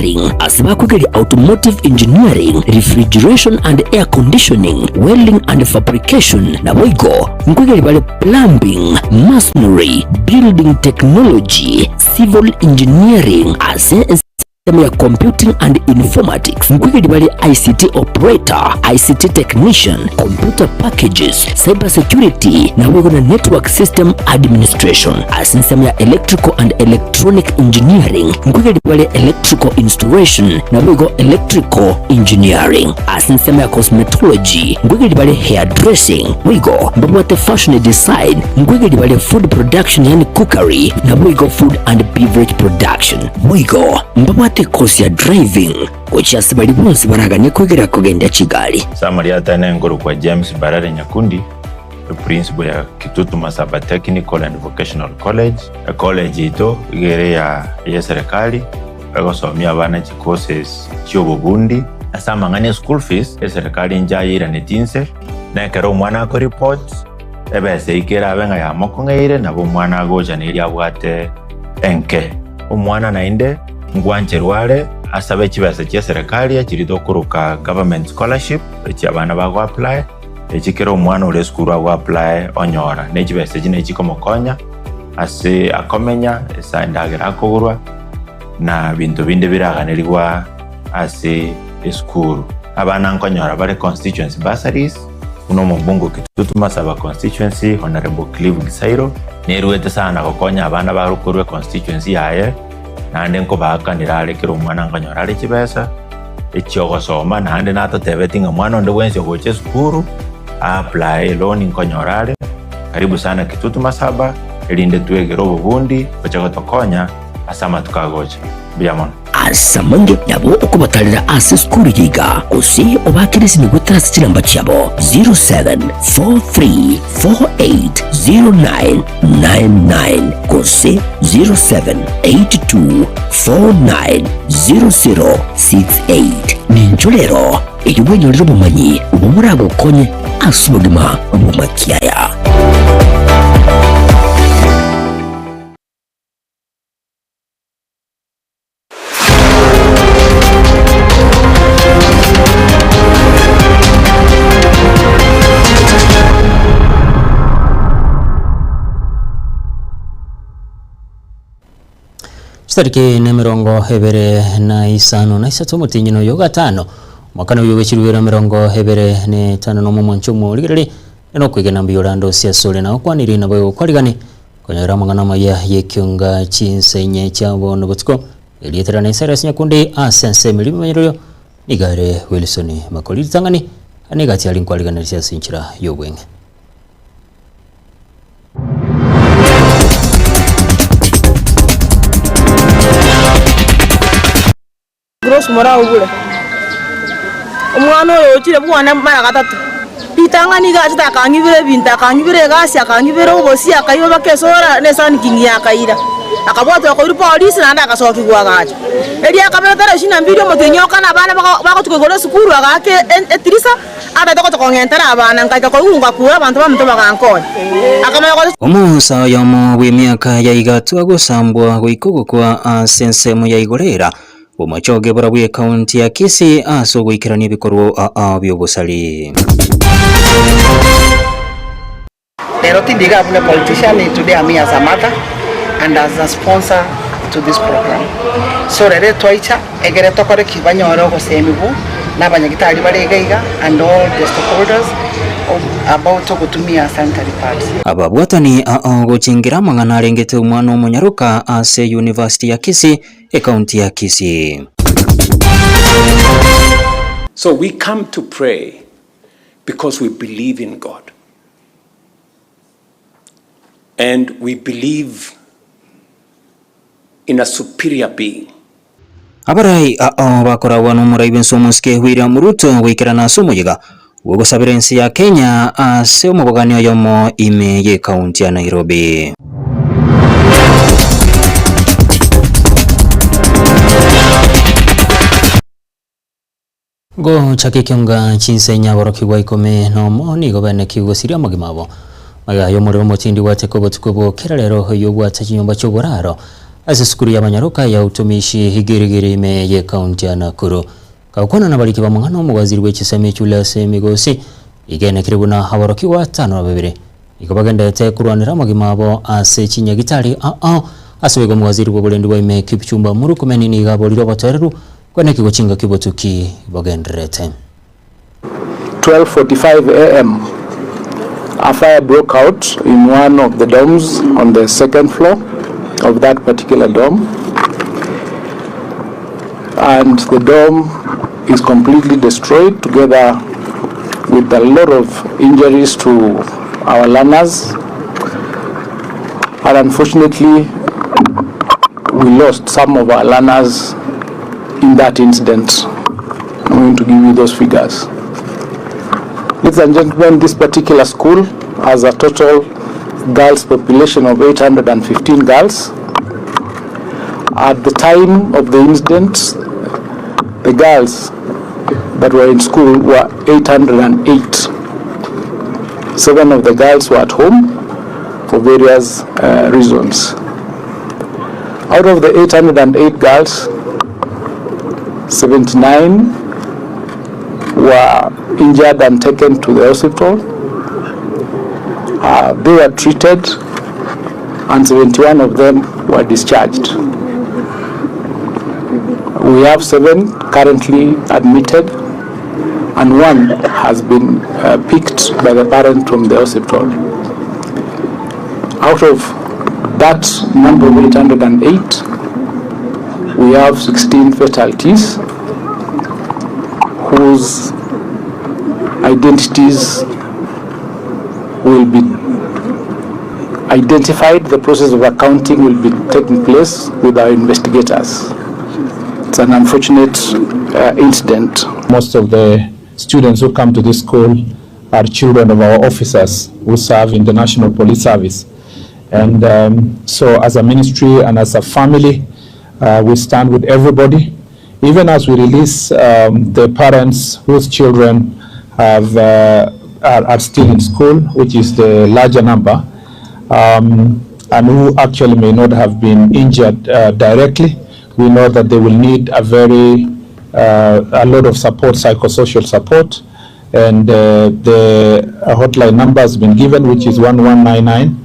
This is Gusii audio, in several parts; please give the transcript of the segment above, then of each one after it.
Engineering ase bakwegeria Automotive Engineering, Refrigeration and Air Conditioning, Welding and Fabrication, naboigo nkwegeria bare Plumbing, Masonry, Building Technology, Civil Engineering ase ensemo ya Computing and Informatics nkwegeria bare ICT Operator, ICT Technician, Computer Packages, Cyber Security naboigo na Network System Administration. Ase ensemo ya Electrical and Electronic Engineering nkwegeria bare Electrical Installation naboigo Electrical Engineering. Ase ensemo ya Cosmetology nkwegeria bare Hairdressing boigo mbabwate Fashion Design nkwegeria bare Food Production yaani Cookery naboigo Food and Beverage Production. Boigo mbabwate course ya Driving gochia ase baria bonsi baraganie kwegera kogendia chigari. Samari atene nkorokwa James Mbarare Nyakundi, eprinciple ya Kitutu Masaba Technical and Vocational College. Ecollege yaito iga ere ya eserekari egosomia abana chicourses chiobobundi. Ase amang'ana e school fees, eserekari inche ayeiraneti inse, na ekero omwana akoreport, ebesa eyio kerabe ng'a yamokong'eire, nabo omwana agocha na eria abwate enke. Omwana naende ngwancherwa are asabe chibesa chi'eserekari echiria tokoroka government scholarship, echi abana bago apply, echi kera omwana ore esukuru ago apply onyora. Ne chibesa echi nachi chikomokonya ase akomenya, ase endagera akogorwa, na binto binde biraganerigwa ase esukuru. Abana nkonyora bare constituency bursaries, buna omobunge o Kitutu Masaba constituency Honourable Clive Gisairo, Neruete sana gokonya abana bare korwa econstituency yaye, naende nkobaakanera are kera omwana nkonyora are chibesa echiogosoma, naende natotebeti ng'a mwana onde bwensi ogocha esukuru a apply eloan nkonyora are. Karibu sana Kitutu Masaba, erinde twegere obobundi oche gotokonya ase amatuko agocha. Mbuya mono. Ase amange nabo okobatarera ase esukuru eye iga, gose obaakere esimi goetera ase chinamba chiabo 0743480999 gose 0782490068. Ninchwo rero erio bwenyorere obomanyi obwo boragokonye ase obogima bw'amakiaya. Chitariki nemerongo ebere na isano na isato omotienyi noyo ogatano omwaka noyo bwe chirubere emerongo ebere na etano nomo omwancho omorigereri nokwegena mbuya orande ose asore na okwanire nabo egokwarigani Konyora amang'ana amaya y'ekionga chinsa inye chia bono botuko, erieta riane Cyrus Nyakundi ase ensemo eria ebimanyererio nigo are Wilson Makori ritang'ani ane egati aria nkwariganeretie ase enchera y'obweng'e. Gross moraubure, Omwana oyo ochire bwane mara gatato, ritang'ani iga achete akang'ibera ebinto, akang'ibera egasi, akang'ibera obosie, akaiba mpaka esora na esani king yakaira. Akabwatwa koirwa polisi naende agasokigwa agacha. Eria kabere tarehe ishirini na mbili omotienyi o kane abana baka bagotuka igoro esukuru agaaka e- etirisa, atagete gocha kong'entera abana, nkaika koigwa ngakura abanto baminto bagankonya. Akamanya go. Omosa oyomo bw'emiaka ya igatwa gosambwa goika ogokwa ase ensemo ya igoro era, Bomochoge borabwo ekaunti ya Kisii ase ogoikerania ebikorwa ao bi'obosari. Rero tindi iga buna politician, today I'm here as a mother and as a sponsor to this program. So rero etwaicha egere tokore ki banyore ogosemigwa na abanyagitari bare iga iga and all the stakeholders about ogotumia sanitary pads. Ababwatani ao gochengera amang'ana arengete omwana omonyaroka ase University ya Kisii Ekaunti ya Kisii. So we come to pray because we believe in God. And we believe in a superior being. Abarai ao bakoragwa n'omorai bw'ense omosike William Ruto goikerana ase omoyega bw'ogosabera ense ya Kenya ase omobogani oyomo ime y'ekaunti ya Nairobi. Gochaka ekionga chinsa inye aborokigwa ikomi nomo nigo baenekigwe gosiria amagima abo. Magega y'omorero omotindi gwateka obotuko bwo kera rero oyio obwate chinyomba chi'oboraro. Ase esukuru y'abanyaroka ya Utumishi Giri-Giri ime y'Ekaunti ya Nakuru. Gakwana nabariki b'amang'ana omowaziri bwe chisemi Julius Migosi, igenekire buna aborokigwa batano na babere nigo bagenderete korwanera amagima abo ase chinyagitari ao ao. Ase boigo omowaziri bw'oborendi bwa ime Kipchumba Murkomen nigo aborire obotoereru kwenekigwa chingaki obotuki bogendererete. 12:45 am, a fire broke out in one of the dorms on the second floor of that particular dorm and the dorm is completely destroyed together with a lot of injuries to our learners and unfortunately we lost some of our learners in that incident. I'm going to give you those figures. Ladies and gentlemen, this particular school has a total girls population of 815 girls. At the time of the incident, the girls that were in school were 808. Seven of the girls were at home for various uh, reasons. Out of the 808 girls, 79 were injured and taken to the hospital. Uh, they were treated and 71 of them were discharged. We have seven currently admitted and one has been uh, picked by the parent from the hospital. Out of that number of 808, we have 16 fatalities whose identities will be identified. The process of accounting will be taking place with our investigators. It's an unfortunate uh, incident. Most of the students who come to this school are children of our officers who serve in the National Police Service. And um, so as a ministry and as a family, uh, we stand with everybody. Even as we release um, the parents whose children have, uh, are, are still in school, which is the larger number, um, and who actually may not have been injured uh, directly, we know that they will need a very uh, a lot of support, psychosocial support, and uh, the hotline number has been given, which is 1199,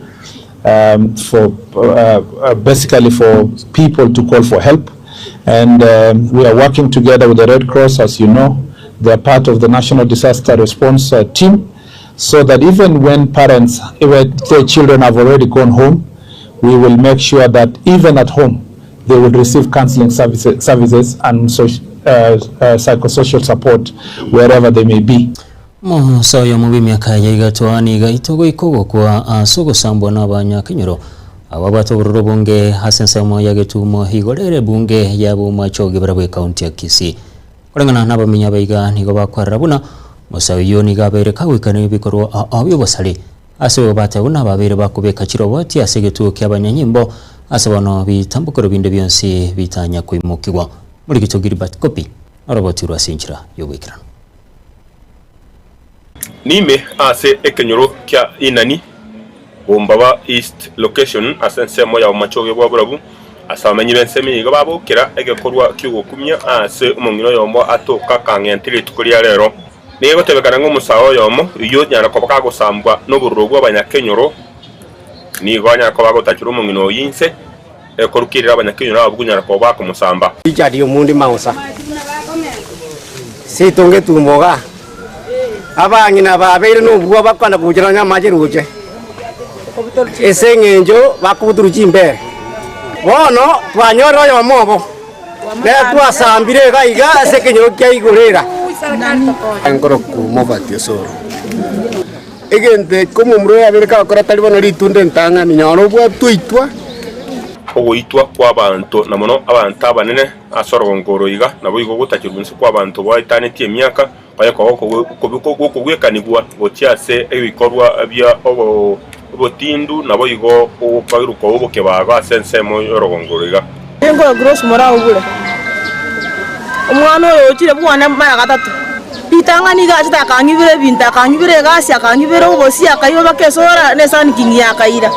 um, for uh, uh, basically for people to call for help. And um, we are working together with the Red Cross, as you know. They are part of the National Disaster Response uh, Team, so that even when parents, even their children have already gone home, we will make sure that even at home, they will receive counseling services, services and so, uh, uh, psychosocial support wherever they may be. Omosa oyomo bw'emiaka ya igatwa nigo aitwa goika ogokwa ase ogosambwa n'abanyakenyoro ababwate obororo obonge ase ensemo ya Getumo igoro ere ebunge ya Bomachoge Gibera bw'ekaunti ya Kisii. Koreng'ana nabamenyi abaiga nigo bakwarera buna omosa oyio nigo abeire kagoikana ebikorwa ao bi'obosari ase obobatebwa buna babeire bakobeka chiroboti ase egetuo ki'abanyanyimbo ase bono bitambokero binde bionsi bitanya koimokigwa. Morigito Gilbert Kopi noroboti rwa ase enchera y'oboikeranu. Nime ase ekenyoro kia Inani, Bombaba East Location ase ensemo ya Bomachoge bwa Borabu, ase abamenyi b'ensemo eye igo babokera egekorwa ki'ogokumia ase omong'ina oyomo atoka akang'enta rituko ria rero. Nigo egotebekana ng'a omosae oyomo oyio onyara koba kagosambwa nobororo bw'abanyakenyoro, nigo anyara koba agotachera omong'ina oyio inse, ekorukerera abanyakenyoro abwo konyara koba bakomosamba. Richard Omundi Mausa, Seito ngetumbo igaa, abang'ina babeire nobwoba bakwana gocha nonya amache roche, ase eng'encho bakobutorwa chimbere. Bono twanyorire oyomo obo, nere twasambire iga iga ase ekenyoro kia igoro ira. Nkorokwa Moffat Osoro. Egento eke omomura oyo abeire kagokora tari bono ritunda entang'ani, nyora obwate oitwa. Ogoitwa kw'abanto, na mono abanto abanene ase orogongo oro iga, naboigo ogotacherwa inse kw'abanto baetanetie emiaka, konya koba gokogwekanigwa gochia ase ebikorwa bia obotindu, naboigo ogokagerwa obokebago ase ensemo y'orogongo oro iga. Ninkore Grace Moraa Obure, omwana oyo ochire bwane mara gatato, ritang'ani iga achete akang'ibera ebinto, akang'ibera egasi, akang'ibera obosie, akaiba mpaka esora na esani king ya akaira.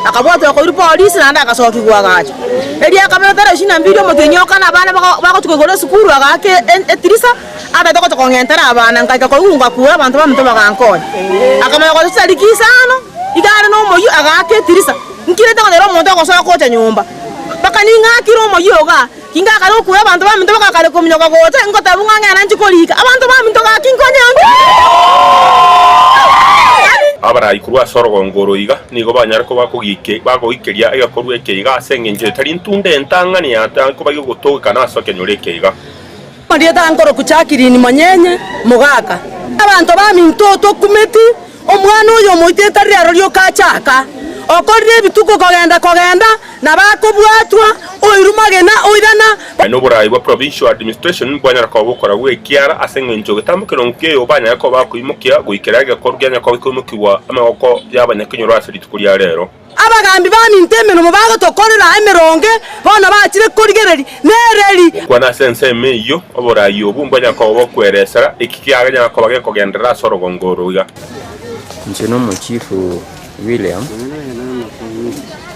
Akabwatwa koirwa polisi naende agasokigwa agacha. Erio akabera tarehe ishirini na mbili omotienyi o kane abana bago bagochia koigora esukuru agaaka e etirisa, atagete gocha kong'entera abana, nkaika koigwa ngakura abanto baminto bagankonya. Akamanya gocha chitariki isano, iga are na omoyio agaaka etirisa, nkirete konyora omonto ogosoa gocha nyomba, mpaka ning'akire omoyio igaa, kingakare gokura abanto baminto bagakare kominyoka gocha, ngotebiwa ng'a ng'ende nchie korika, abanto baminto gaki nkonye Abarai korwa ase orogongo oro iga nigo banyare koba bagoikeria egekorwa eke iga ase engencho etari ntunda entang'ani yatankoba gegotogekana ase ekenyoro eke iga. Amarieta ankoroku Jacqueline Monyenye, Mogaka. Abanto baminto tokumeti, omwana oyo omoitete riaro riokachaaka, okorire ebituko kogenda kogenda, nabo akobwatwa, oirwe magena oirana. Aye noborai bwa Provincial Administration bwanyara koba bokoragwa ekiara ase engencho getambo kerongo ki'eyo banyare koba bakoimokia goikera egekoru kianyare koba gekoimokigwa amagoko y'abanyakenyoro ase rituko ria rero. Abagambi baminto emeremo bagotokorera emeronge, bono bachire korigereria nereri. Gokwana ase ensemo eyio, oborai obwo mbwanyare koba bokweresera eki kiaganyara koba gekogenderera ase orogongo oro iga. Inche nomochifu William,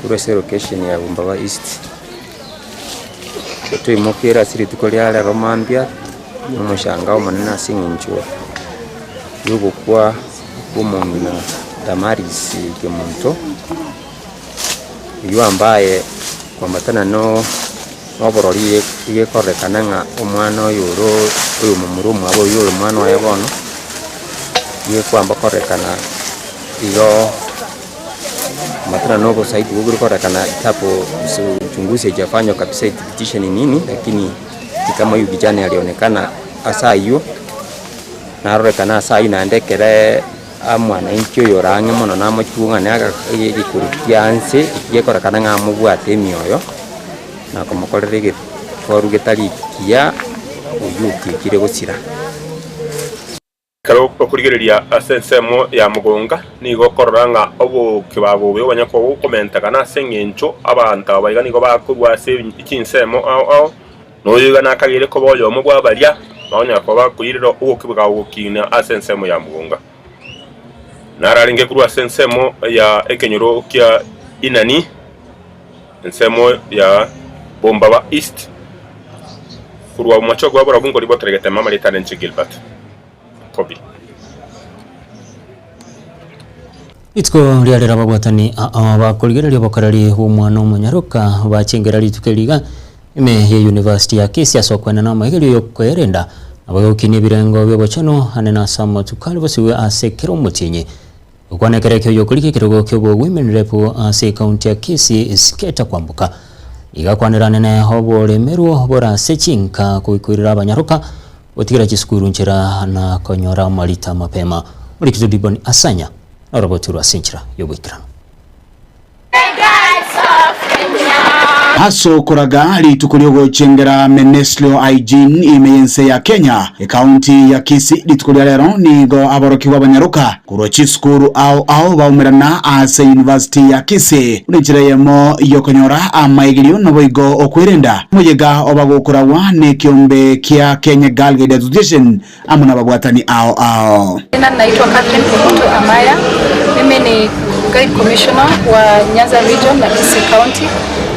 korwa ase elocation ya Bumbaba East. Toimokeire ase rituko ria rero mambia, na omochanga omonene ase eng'encho ya ogokwa kwa omong'ina Damaris Kemunto, oywo ambaye koambatana no oborori egekorekana ng'a omwana oyo ore oyo omomura omwabo oywo ore omwana oye bono, nigo ekwamba korekana igo. Kuambatana na obosaidi obwo bori korekana japo uchunguzi haijafanywa kabisa ithibitishe ni nini lakini ni kama huyu kijana alionekana ase aywo narorekana ase aywo naende ekereee omwananchi oyo ore ang'e mono namochung'ane aka egekuri kia nse ekio gekorekana ng'a amobwate emioyo na komokorera egekoru getari ekiya oywo otiekire gosira. Ekero okorigereria ase ensemo ya mogonga, nigo okorora ng'a obokebago obo bwanya koba gokomentekana ase engencho abanto aba iga nigo bakorwa ase chinsemo ao ao, na oyo iga nakageire koba oyomo bwa baria bagonyara koba bakoirera ogokebega gokina ase ensemo ya mogonga. Naro arenge korwa ase ensemo ya ekenyoro kia Inani, ensemo ya Bombaba East, korwa omochie bwa barabwo nkori boteregete mama rieta nenche Gilbert Kobi. Rituko riarero ababwatani ao bakorigereria obokoreri bw'omwana omonyaroka bachengera rituko eri iga ime ye University ya Kisii ase okoenana amaigerio y'okoerenda nabo gokinia ebirengo bi'obochenu ane nase amatuko are bosibwe ase kera omotienyi. Gokwana ekero ekio oyokorika ekerogo ki'obogwimeni rep ase ekaunti ya Kisii Sketa Kwamboka iga akwanera anene oboremerwo bore ase chinka koikoirera abanyaroka gotigera chisukuru nchera na konyora amarita mapema. Omorikito Dibon Asanya norobotirwe ase enchera y'oboikeranu. Ase okoraga rituko riogochengera Menstrual Hygiene ime y'ense ya Kenya, ekaunti ya Kisii rituko ria rero nigo aborokigwa abanyaroka korwa chisukuru ao ao baumerana ase University ya Kisii buna enchera eyemo yokonyora amaigerio naboigo okwerenda omoyega obagokoragwa nekiombe kia Kenya Girl Guide Association amo nababwatani ao ao. Jina naitwa Catherine Komuto Amaya. Mimi ni Guide Commissioner wa Nyanza Region na Kisii County.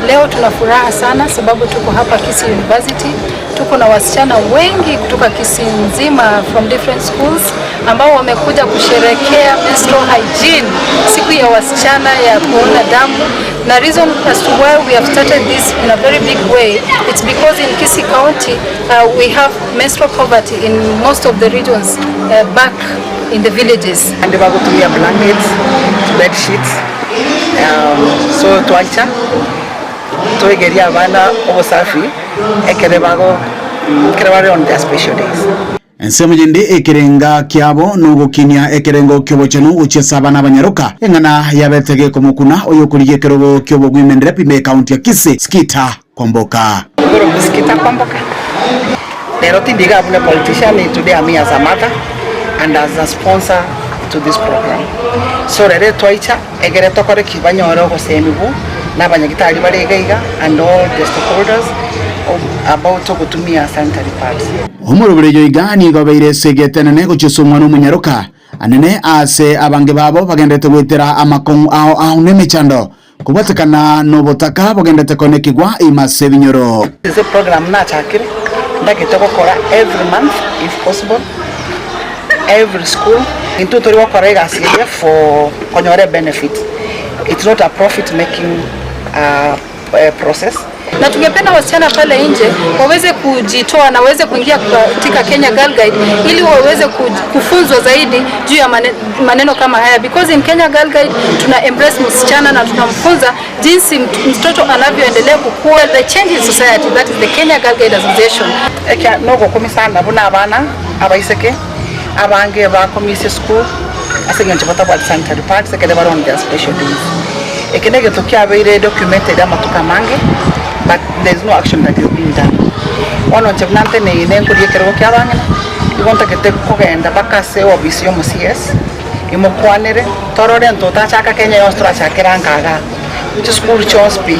Leo tuna furaha sana sababu tuko hapa Kisii University. Tuko na wasichana wengi kutoka Kisii nzima from different schools ambao wamekuja kusherekea menstrual hygiene, siku ya wasichana ya kuona damu. Na reason as to why we have started this in a very big way, it's because in Kisii County uh, we have menstrual poverty in most of the regions uh, back in the villages. Ande bagotumia blankets, bed sheets, um, so twancha twegerie abana obosafi ekere bago ekere bare on their special days. Ensemo yende ekerenga kiabo nogokinia ekerengo ki'obochenu gochia ase abana abanyaroka, eng'ana yabete gekomokuna oyokorigia ekerogo ki'obogwimendera ime ekaunti ya Kisii, Skita Kwamboka. Igoro Skita Kwamboka. Rero tindi iga buna politician, today I'm here as a mother and as a sponsor to this program. So rero twaicha egere tokore ki banyore ogosemigwa na abanyagitari bare iga iga and all the stakeholders about ogotumia sanitary pads. Omorobererio iga nigo obeire esegi etenene gochia ase omwana omonyaroka, anene aase abange babo bagenderete goetera amakong'u ao ao na emechando. Kobwatekana nobotaka bogendete konekigwa ime ase ebinyoro. This is a program nachakire ndagete gokora every month if possible every school intwe tori gokora egasi eye for konyora ebenefit it's not a profit making process. Na tungependa wasichana pale nje waweze kujitoa na waweze kuingia katika Kenya Girl Guide ili waweze kufunzwa zaidi juu ya maneno kama haya, because in Kenya Girl Guide tuna embrace msichana na tunamfunza jinsi mtoto anavyoendelea kukua, the change in society, that is the Kenya Girl Guide Association. Ekia nogokumia sana buna abana abaiseke abange bakomisia esukuru ase eng'encho batabwati sanitary pads ekere bare on their special days. Eke negento kiabeire documented amatuko amange but there is no action that is being done. Bono inche buna nteneine nkoria ekerogo kia abang'ina, igo ntagete kogenda mpaka ase eofisi ya omo CS, imokwanere, torore ntotachaka Kenya yonsi torachakere anka igaa. Chisukuru chionsi pi,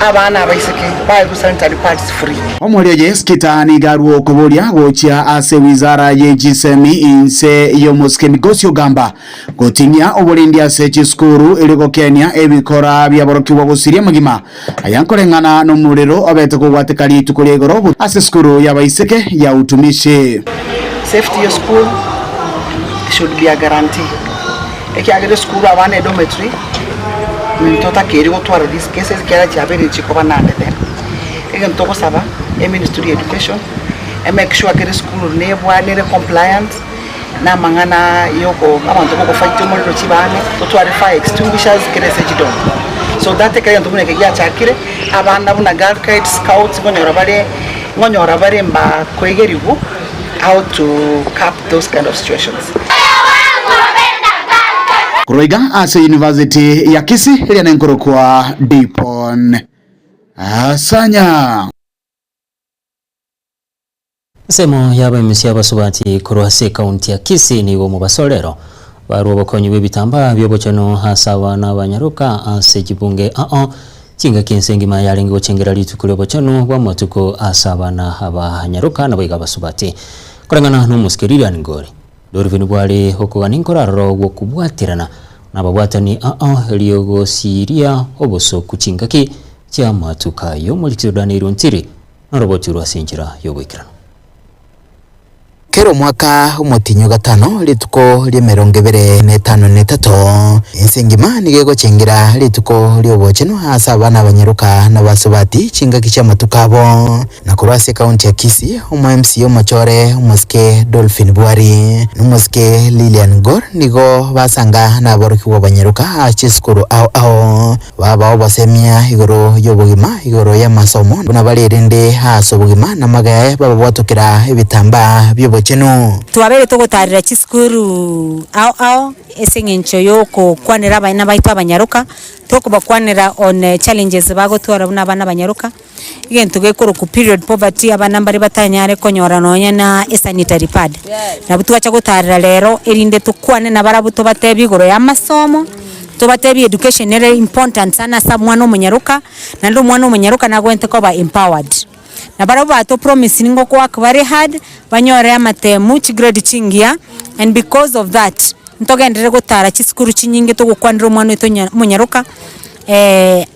abana abaiseke baegwe sanitary pads free. Omoerio oye Skita nigo arue okoboria gochia ase wizara ye chisemi inse y'omosike Migosi Ogamba goting'ia oborendi ase chisukuru erio gokenia ebikora biaborokigwa gosiria amagima aya nkoreng'ana nomorero obete kogwateka rituko ria igoro ase esukuru y'abaiseke ya Utumishi. Safety ye school should be a guarantee ekiagera esukuru abana edormitory ntotakeire gotwara these cases ekiagera chiabeire chikoba nande then. Egento togosaba eministry ya education emake sure kera esukuru nebwanere compliant na amang'ana yoko abanto bogofight omorero chibaane totware fire extinguishers kera ase chidom so that ekero egento buna eke giachakire abana buna girl guides, scouts nkonyora bare nkonyora bare mbakoegerigwa how to cap those kind of situations. Korwa iga ase University ya Kisii eria nenkorokwa Dipon Asanya. Ensemo y'abaimisia abasubati korwa ase ekaunti ya Kisii nigo omobaso rero barwa obokonyi bw'ebitambaa bi'obochenu ase abana abanyaroka ase chibunge ao chingaki ense engima yarenge gochengera rituko ri'obochenu bw'amatuko ase abana abanyaroka naboigo abasubati. Koreng'ana n'omosike Lilian Ngori, Dolphin bware okogania nkoraroro gw'okobwaterana nababwatani ao eriogosiria obosoku chingaki chi'amatuko ayio. Omorikito Daniel Ontiri Noroboti rwa ase enchera y'ogoikeranu. Kera omwaka omotienyi o gatano, rituko ri'emerongo ebere na etano na etato, ense engima nigo egochengera rituko ri'obochenu ase abana abanyaroka na abasubati chingaki chi'amatuko abo. Na korwa ase ekaunti ya Kisii, omo MCA omochore omosike Dolphin Bwari na omosike Lilian Gor nigo basanga naborokigwa abanyaroka ase chisukuru ao ao. Babao obosemia igoro y'obogima, igoro y'amasomo, buna barerende ase obogima, na amagaye bababwatokera ebitambaa bi'obochenu. Twabeire togotaarera chisukuru ao ao ase eng'encho y'ogokwanera abana baito abanyaroka, tokobakwanera on challenges bagotwara buna abana abanyaroka, egento gekorokwa period poverty abana mbare batanyare konyora nonya na esanitary pad. Nabo twacha gotarera rero erinde tokwane nabarabwo tobatebie igoro ya amasomo, tobatebie education nere important sana ase omwana omonyaroka, naende omwana omonyaroka nagwenerete koba empowered. Nabarabwo bato promise nigo gowork bare hard, banyore amatemu, chigrade chingiya, and because of that, Ntogenderere gotara chisukuru chinyinge togokwanera omwana oito omonyaroka,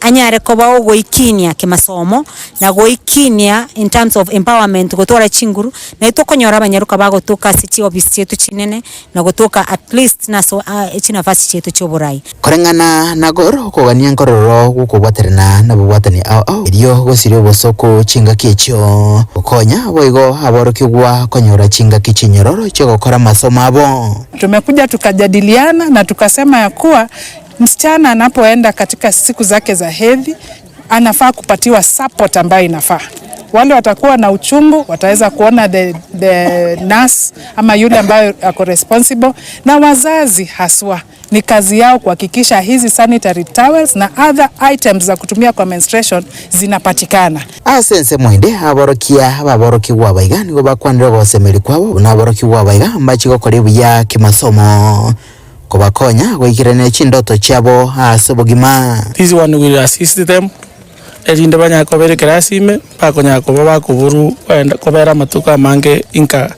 anyare koba ogoikinia kimasomo, na goikinia in terms of empowerment gotwara chinguru, naye tokonyora abanyaroka bagotoka ase chiofisi chiaito chinene, na gotoka at least nase chinafasi chiaito chia oborai. Koreng'ana na Gor, okogania nkororo gw'okobwaterana nabobwatani ao ao, erio gosiria obosooku chingaki echio, gokonya boigo aborokigwa konyora chingaki chinyororo chi'ogokora amasomo abo. Tumekuja tukajadiliana na tukasema ya kuwa msichana anapoenda katika siku zake za hedhi anafaa kupatiwa support ambayo inafaa. Wale watakuwa na uchungu wataweza kuona the, the nurse ama yule ambayo ako responsible, na wazazi haswa ni kazi yao kuhakikisha hizi sanitary towels na other items za kutumia kwa menstruation zinapatikana. Ase ensemo ende aborokia b'aborokigwa abaiga nigo bakwanire ogosemeria kwabo buna aborokigwa abaiga mbachie gokora ebuya kimasomo kobakonya goikerania chindoto chiabo ase obogima. This one will assist them erinde banyare kobera ekerasi ime, bakonyara koba bakoborwa kogenda kobera amatuko amange inka.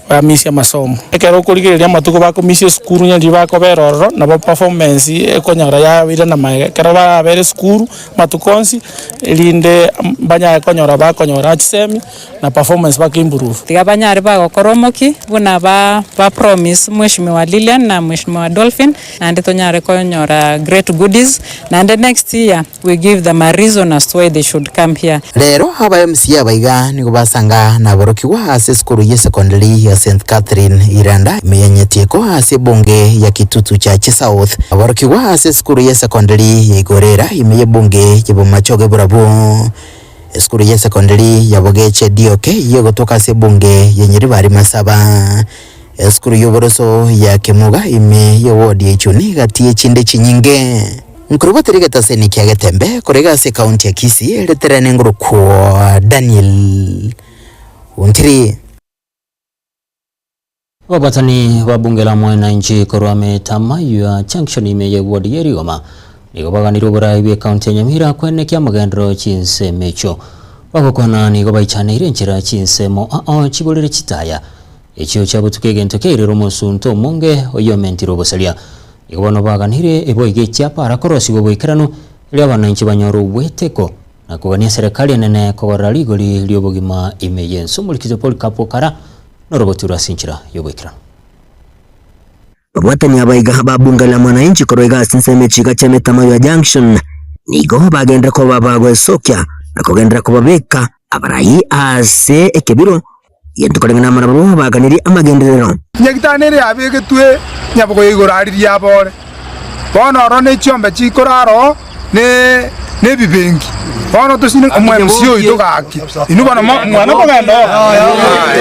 Bamisia amasomo. Ekero okorigereria amatuko bakomisia esukuru onye riria bakobera ororo, nabo performance ekonyora yabeire na magega. Ekero barabere esukuru amatuko onsi, erinde banyare konyora bakonyora chisemi na performance baka improve. Tiga banyare bagokora omoki buna ba ba promise Mweshimiwa Lilian na Mweshimiwa Dolphin naende tonyare konyora great goodies naende next year we give them a reason as to why they should come here. Rero aba MCA abaiga nigo basanga naborokigwa ase esukuru ye secondary ya St Catherine Iranda ime ya Nyatieko ase ebunge ya Kitutu Chache South. Aborokigwa ase esukuru ye secondary ya Igorera ime y'ebunge ya Bomachoge Borabu. Esukuru ye secondary ya Bogeche Dioke eyio egotoka ase ebunge ya Nyaribari Masaba. Esukuru y'oboroso ya Kemuga ime y'eward ya Ichuni gati y'echinde chinyinge. Nkorobotera egetaseni kia Getembe korega ase ekaunti ya Kisii reterane ngorokwo Daniel Ontiri. Ababwatani ba bunge la Mwananchi korwa Metamaywa Junction ime ye ward ye Rigoma nigo baganire oborai bwe county ya Nyamira kwenekia amagenderero chinsemo echio. Bagokwana nigo baichaneire enchera chinsemo ao chiborere chitaya echio chiabotuka egento kiairire omosunte omonge oyio omentire obosaria. Nigo bono baganire eboigo echiapara korosigwa boikeranu erio abananchi banyore obweteko na kogania serikali enene kogorera rigori ri'obogima ime y'ense. Omorikito Polycarp Okara Noroboti rw'ase enchera y'oboikeranu. Babwatani abaiga ba bunge la mwananchi korwa iga ase ensemo echiga chia Metamaywa Junction nigo bagenderera koba bagoesokia na kogenderera kobabeka abarai ase ekebiro egento koreng'ana amo nabarabwo baganirie amagenderero. Nyagitari nere yabegetwe nyabogoya igoro aririe abore. Bono oro ne chiombe chikorara oo, ne nebibengi. Bono tosine omwemc oito gaki. Inwe bono mwana kogenda oo.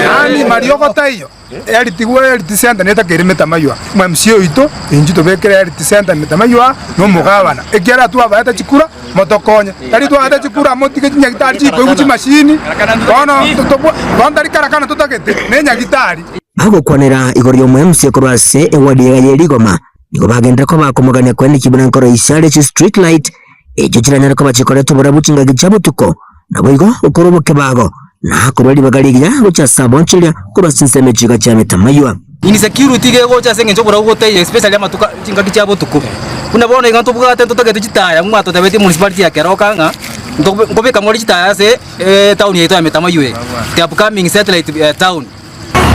Yaani mariogo taiyo. Health health center netakeire metamaywa. Omwemc oito inchu tobekere health center metamaywa na omogabana. Ekiagera twabaete chikura motokonye. Tari twaete chikura motige chinyagitari chikoigwa chimashini. Bono totobwa bono tari karakana totagete ne nyagitari. Bagokwanera igoro y'omwemc korwa ase eward eye ye Rigoma. Nigo bagenderera koba komogania kweneki buna nkoroisia are chi street light echio chiranyare koba chikoreta oborabu chingaki chia botuko, naboigo gokorwa obokebago na korwa ribaga rigiya gochia ase abonchoria korwa ase chinsemo echiga chia metamaywa. Insecurity iga egocha ase eng'encho oborabu botaiyo especially amatuko chingaki chia botuko. Buna bono iga ntobwate ntotagete chitaya mwatotebetie municipality ya Keroka ng'a nkobeka more chitaya ase etown yaito ya Metamaywa eye, the upcoming satellite town.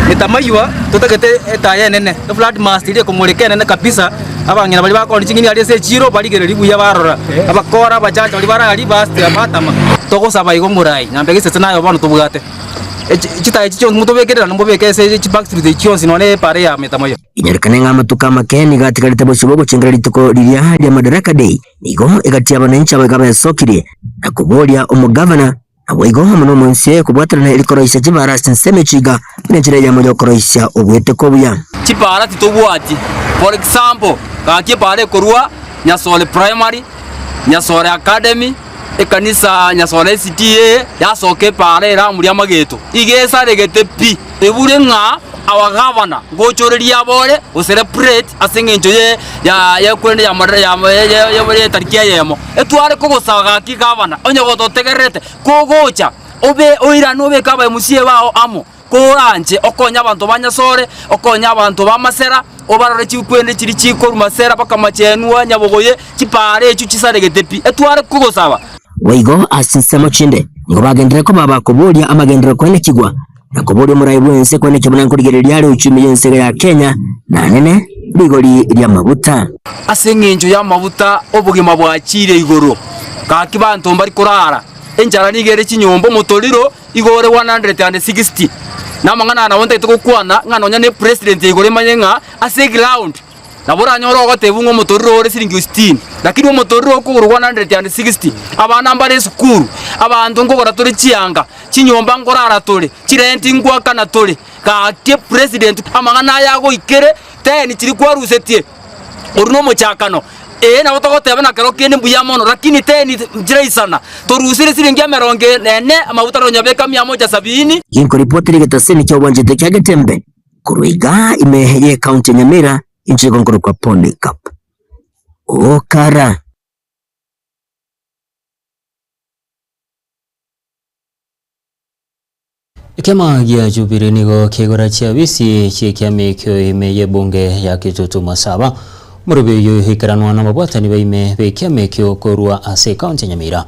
Metamaywa totagete etaya enene, eflat mast eria ekomoreka enene kabisa, abang'ina baria bakoonia ching'eni aria ase echiro barigereria buya barora, abakora abachache baria bare aria bast batama. Togosaba igo morai, nyambia gesese naye bono tobwate chitaya echi chionsi motobekerera mobeke ase chiback street echi chionsi nonya epara ya Metamaywa. Inyarekane ng'a amatuko amake nigo atigarete bosio bw'ogochengera rituko riria ria Madaraka Day, nigo egati y'abananchi abaiga besokirie na koboria omogavana Naboigo amo nomoinse kobwatanana eri koroisia chibara ase ensemo echiga buna enchera eyemo y'okoroisia ogweteka obuya. Chipara titobwati. For example, gaki epara ekorwa Nyasore Primary, Nyasore Academy, ekanisa Nyasore SDA, yasoka epara ere amo ri'amageto. Iga esaregete pi. Ebure ng'a our governor ngochoreria abore o celebrate ase eng'encho ye ya yekwende ya ya etariki eyemo. Etware kogosaba gaki gavana, onye gototegererete, kogocha obe oirane obeke aba MCA bao amo, koranche okonye abanto ba Nyasore, okonye abanto ba Masera, obarore chikwende chiria chikorwa Masera mpaka Machenwa, Nyabogoye, chipara echio chisaregete pi, etware kogosaba. Boigo ase chinsemo chinde nigo bagenderere koba bakoboria amagenderero koenekigwa na koboria omorai bw'ense koenekia buna nkorigereria are uchumi y'ense ya Kenya na nene rigori ri'amaguta. Ase engencho y'amaguta obogima bwachiire igoro, gaki banto mbari korara, enchara nigo ere chinyomba, omotoriro igo ore 160. Na amang'ana aya nabo ntagete gokwana ng'a nonya ne president ya igoro emanye ng'a ase eground Nabo oranyore ogotebiwa ng'a omotoriro ore siringi sitini, lakini omotoriro okogorwa 160, abana mbare esukuru, abanto nkogora tore chianga, chinyomba nkorara tore, chirenti nkoakana tore, gaki president amang'ana aya agoikere, ten chiria kwarusetie, oria na omochakano, ee nabo togoteba na kero kende mbuya mono, lakini ten nchiraisana, torusirie siringi emerongo ene, amaguta tonyabeka mia moja sabini. Ginkoripotera egetaseni kia obwanchete kia Getembe. Korwa igaa ime y'ecounty ya Nyamira, inche igo nkorokwa Polycarp Okara. Ekiama gia Jubilee nigo kegora chiabisi chi'ekiama ekio ime y'ebunge ya Kitutu Masaba. Omorobi oyio oikeranwa nababwatani baime b'ekiama ekio korwa ase ekaunti ya Nyamira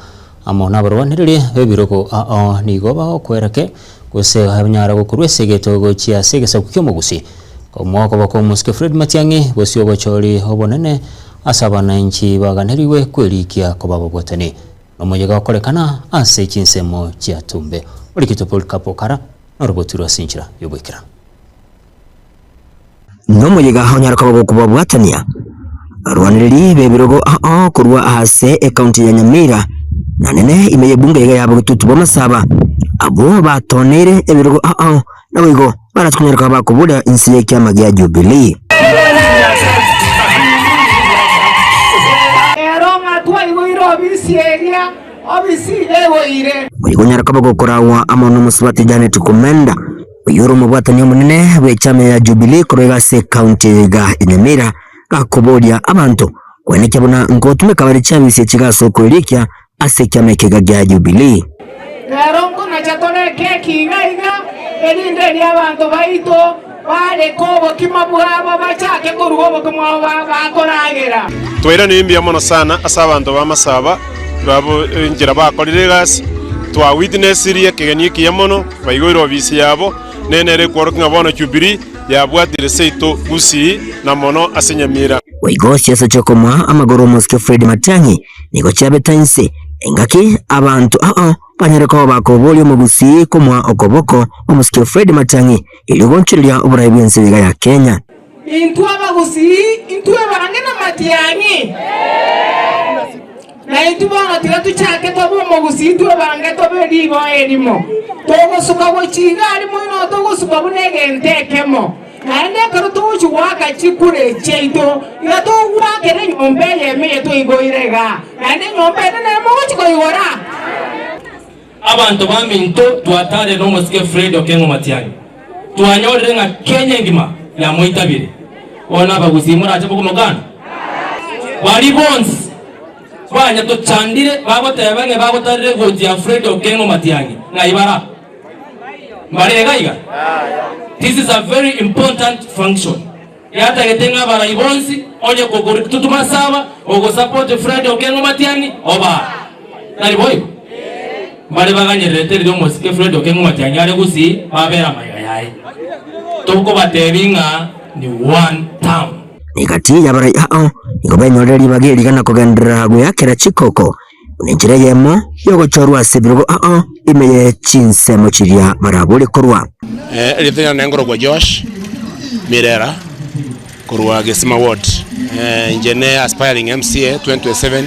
amo nabarwanereri b'ebirogo ao nigo bagokwera ke gose banyara gokorwa esegeto gochia ase egesaku ki'omogusi. Omwaka kw'omosike Fred Matiang'i gose obochori obonene ase abananchi baganerigwe kwerikia koba ababwatani. Nomoyega okorekana ase chinsemo chia Tumbe. Orikitwe Polycarp Okara norobotirwe ase enchera y'oboikeranu. Nomoyega onyare koba gokobabwatania abarwanereri b'ebirogo ao korwa ase ekaunti ya Nyamira na nene ime y'ebunge iga ya Bogetutu bw'Amasaba, abwo batoneire ebirogo ao naboigo barache konyara koba bakoboria inse y'ekiama gia Jubilee. Ero ng'a twaigoire obisi eria, obisi egoire. Boigo onyare koba gokoragwa amo nomosubati Janet Kumenda, oyio ore omobwatani omonene bw'echama ya Jubilee korwa iga ase ekaunti eye iga ya Nyamira, gakoboria abanto koenekia buna nkotumeka bare chiabisi echi iga ase okoerikia ase ekiama eke iga gia Jubilee. Rero nkonacha tore ekeki iga iga, erinde erio abanto baito bareke obokima bwabo bachake koruga obokima bwabo bakoragera. Twairanire mbuya mono sana ase abanto b'amasaba babo enchera bakorire egasi, twawitnessirie ekegeni ekiya mono, baigoire ofisi yabo, nere nere ekworokia ng'a bono Jubilee yabwatire seito Gusii na mono ase Nyamira. Boigo chiasa chi'okomoa amagoro omosike Fred Matiang'i nigo chiabete inse, engaki abanto ao banyare koba bakoboria omogusii komoa okoboko omosike Fred Matiang'i erio gonchoreria oborai bw'ense iga ya Kenya. Intwe abagusii intwe bange na matiang'i, na intwe bono tiga tochake tobe omogusii intwe bange tobe riboa erimo, togosuka gochia iga aria moino togosuka buna egento ekemo. Naende ekero togochia goaka chikura echi chiaito, iga togoakera enyomba eyemo eye twaigoire igaa, naende enyomba ende nere mogochia koigora. Abanto baminto twataarire nomosike Fred Okengo Matiang'i, twanyorire ng'a Kenya engima yamoitabire. Bono abagusii morache mokomokana? Baria bonsi banyatochandire bagoteba ng'a bagotarire gochia Fred Okengo Matiang'i ng'ai bara? Mbare iga iga? This is a very important function. Yatagete ng'a abarai bonsi onye kogotutuma saba ogosupport Fred Okengo Matiang'i obaa. Tari boigo? Mbare baganyererete riria omosike Fred Okengo Matiang'i are gusii babera amaiga yaye. Tokobatebi ng'a ni one term. Egati y'abarai ao nigo benyorire ribaga eri rigana kogenderera goeakera chikoko Buna enchera eyemo y'ogochorwa ase ebirogo ao ime ye chinsemo chiria barabore korwa. Erieta riane nkorokwa Joash Mirera korwa Gesima ward. Inche ne aspiring MCA 2027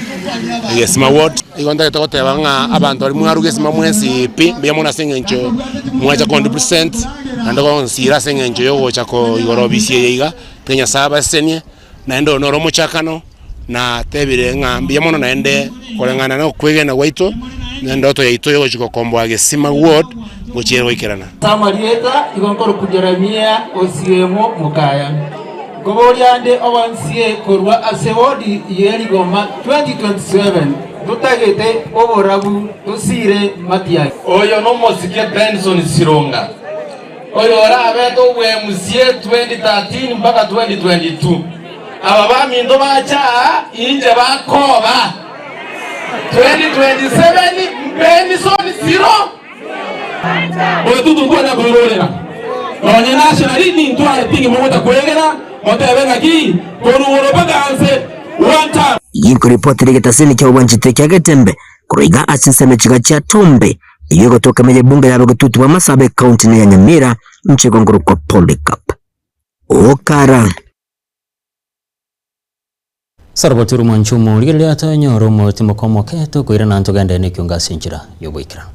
Gesima ward. Igo ntagete goteba ng'a abanto baria mwarwa Gesima mwensi pi mbuya mono ase eng'encho mwacha kondipresent naende gonsira ase eng'encho ya ogocha koigora obisi eye iga, tiga Nyasaye abasesenie. Naende oyo noro omochakano, natebire ng'a mbuya mono naende koreng'ana na okwegena gwaito, na endoto yaito yogochia gokomboa Gesima Ward ngochia ere goikerana. Ase amarieta igo nkorokwa Jeremia Osiemo Mokaya. Nkoboria ande obonsie korwa ase wodi ye Rigoma 2027 totagete oborabu tosire Matiang'i. Oyo nomosike Benson Sironga. Oyorabete obwemusie 2013 mpaka 2022. Aba baminto bacha aa inche bakoba 2027 Benson Siro. Oyo tutukwanya koirorera nonye nationally nintware tingi mogocha kwegena motebe ng'aki korugoro mpaka nse one time. Ginkoripotera egetasini kia obwanchete kia Getembe korwa iga ase ensemo echiga chia Tumbe. Eyio egotoka ime y'ebunge ya Bogetutu bw'Amasabo ecounty ne ya Nyamira inche igo nkorokwa Polycarp Okara. Saroboti mwanche omorigereria tonyore omotimoka omoke tokoirana ntogende nekiongo ase enchera y'oboikeranu.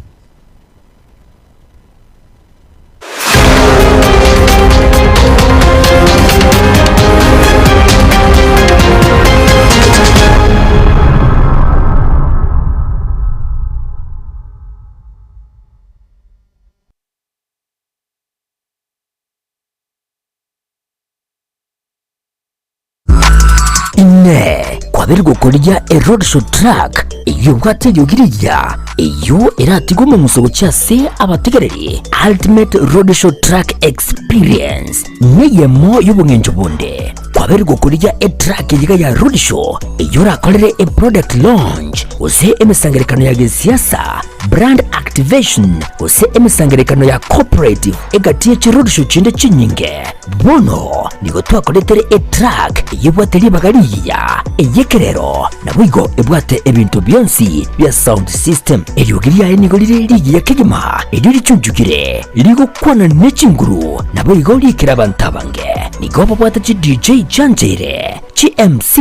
Inee! Kwabeire gokorigia eroadshow truck eyio ebwate eriogi rigiya, eyio eratigwe omong'uso gochia ase abategereri, Ultimate Roadshow Truck Experience neyemo y'obong'encho bonde. Kwabeire gokorigia etruck eyiga ya roadshow eyio orakorere eproduct launch gose emesangererekano ya gesiasa, brand activation gose emesangererekano ya cooperative egati ye chiroadshow chinde chinyinge. Bono nigo twakoretere etruck eyio ebwate ribaga rigiya, ey'ekerero, naboigo ebwate ebinto bionsi bia sound system. Eriogi riaye nigo rire rigiya kegima, erio richunchukire, rigokwana ne chinguru, naboigo riikere abanto abange. Nigo babwate chi DJ chiancheire, chi MC,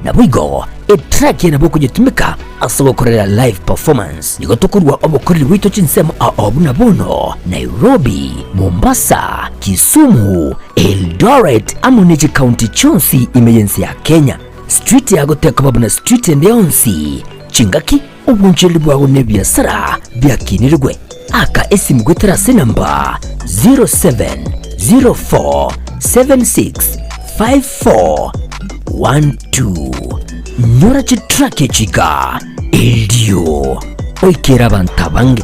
naboigo etrack eye nabo okonyetumeka ase ogokorera live performance. Nigo tokorua obokoreri bwaito chinsemo ao buna bono, Nairobi, Mombasa, Kisumu, Eldoret amo ne chikaunti chionsi ime y'ense ya Kenya. Street yago tekoba buna street ende yonsi, chingaki, obonchereri bwago na ebiasara biakinirigwe. Aka esimu goetera ase enamba 0704765412. Nyora chitrack echi iga erio oikere abanto abange.